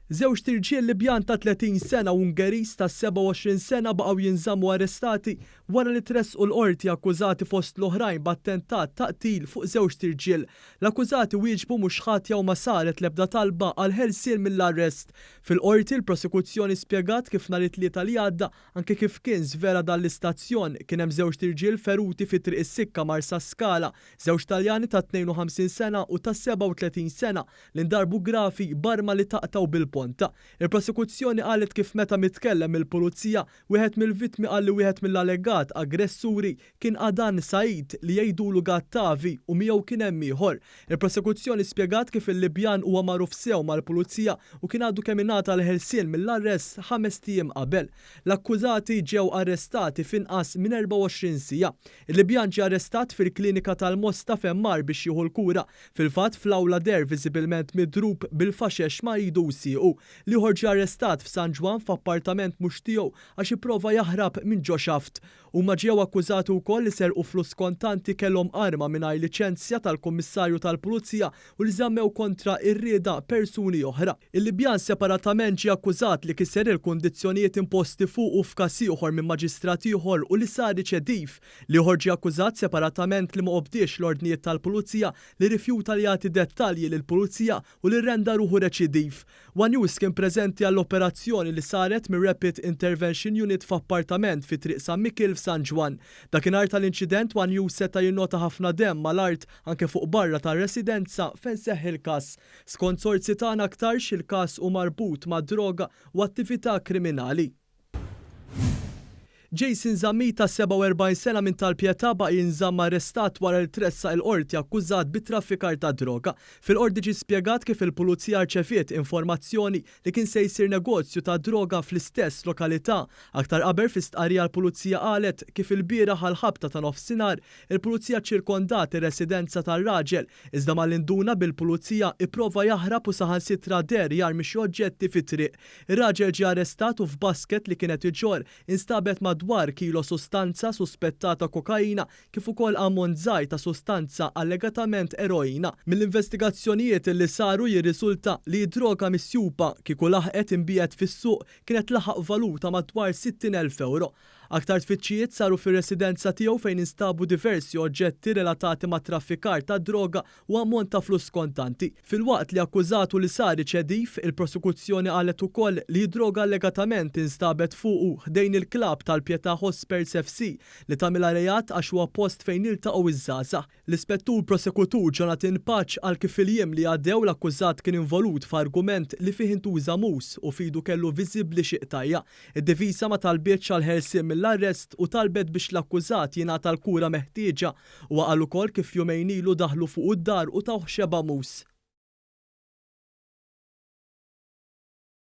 Żewġt irġiel Libjan ta' 30 sena u Ungeriż ta' 27 sena baqgħu jinżammu arrestati wara li tressqu l-Qorti akkużati fost l-oħrajn b'attentat ta' qtil fuq żewġt irġiel. L-akkużati wieġbu mhux ħatja u ma saret l-ebda talba għall-ħelsien mill-arrest. Fil-Qorti, l-Prosekuzzjoni spjegat kif nhar it-Tlieta li għadda, anke kif kien żvela dan l-istazzjon, kien hemm żewġt irġiel feruti fi Triq is-Sikka Marsaskala, żewġ Taljani ta' 52 sena u ta' 37 sena li ndarbu gravi b'arma li taqtgħu bil-ponta. Il-Prosekuzzjoni qalet kif meta mitkellem mill-Pulizija, wieħed mill-vittmi qal li wieħed mill-allegat aggressuri kien Adan Said li jgħidulu Gattavi u miegħu kien hemm ieħor. Il-Prosekuzzjoni spjegat kif il-Libjan huwa magħruf sew mal-Pulizija u kien għadu kemm ingħata l-ħelsien mill-arrest ħamest ijiem qabel. L-akkużati ġew arrestati f'inqas minn 24 siegħa. Il-Libjan ġie arrestat fil-klinika tal-Mosta fejn mar biex jieħu l-kura. Fil-fatt, fl-awla deher viżibilment midrub bil-faxex ma' idu u siequ. L-ieħor ġie arrestat f'San Ġwann f'appartament mhux tiegħu għax ipprova jaħrab minn ġo xaft. Huma ġew akkużati wkoll li serqu flus kontanti, kellhom arma mingħajr liċenzja tal-Kummissarju tal-Pulizija u li żammew kontra r-rieda persuni oħra. Il-Libjan separatament ġie akkużat li kiser il-kundizzjonijiet imposti fuqu f'każ ieħor minn maġistrat ieħor u li sar riċediv. L-ieħor ġie akkużat separatament li ma obdiex l-ordnijiet tal-pulizija, li rrifjuta li jagħti dettalji lill-pulizija u li rrenda ruħu reċidiv. One News kien preżenti għall-operazzjoni li saret mir-Rapid Intervention Unit f'appartament fi Triq San Mikiel f'San Ġwann. Dakinhar tal-inċident One News seta' jinnota ħafna demm mal-art anke fuq barra tar-residenza fejn seħħ il-każ. Skont sorsi tagħna aktarx il-każ hu marbut ma' droga u attività kriminali. Jason Zammit ta' 47 sena minn Tal-Pietà baqa' jinżamm arrestat wara li tressaq il-Qorti akkużat bi traffikar ta' droga. Fil-Qorti ġie spjegat kif il-Pulizija rċeviet informazzjoni li kien se jsir negozju ta' droga fl-istess lokalità. Aktar qabel fi stqarrija l-Pulizija qalet kif ilbieraħ għall-ħabta ta' nofsinhar il-Pulizija ċċirkondat ir-residenza tar-raġel Iżda malli nduna bil-pulizija, ipprova jaħrab u saħansitra deher jarmi xi oġġetti fit-triq. Ir-raġel ġie arrestat u f'basket li kien qed iġorr instabet madwar kilo sustanza suspettata kokaina kif ukoll ammont żgħir ta' sustanza allegatament eroina. Mill-investigazzjonijiet li saru jirriżulta li d-droga misjuba kieku laħqet inbiegħet fis-suq kienet laħaq valur ta' madwar 60,000 ewro. Aktar tfittxijiet saru fir-residenza tiegħu fejn instabu diversi oġġetti relatati mat-traffikar tad-droga u ammont ta' flus kontanti. Filwaqt li akkużatu li sar riċediv, il-prosekuzzjoni qalet ukoll li d-droga allegatament instabet fuqu ħdejn il-klabb tal-Pietà Hotspurs FC li tagħmilha reat għax huwa post fejn jiltaqgħu ż-żgħażagħ. L-Ispettur Prosekutur Jonathan Pace qal kif fil-jiem li għaddew l-akkużat kien involut f'argument li fih intuża mus u f'idu kellu viżibbli xi qtajja'. Id-difiża ma talbietx għall-ħelsien mill-arrest u talbet biex l-akkużat jingħata l-kura meħtieġa. Huwa qal ukoll kif jumejn ilu daħlu fuqu d-dar u tawh xebgħa mus.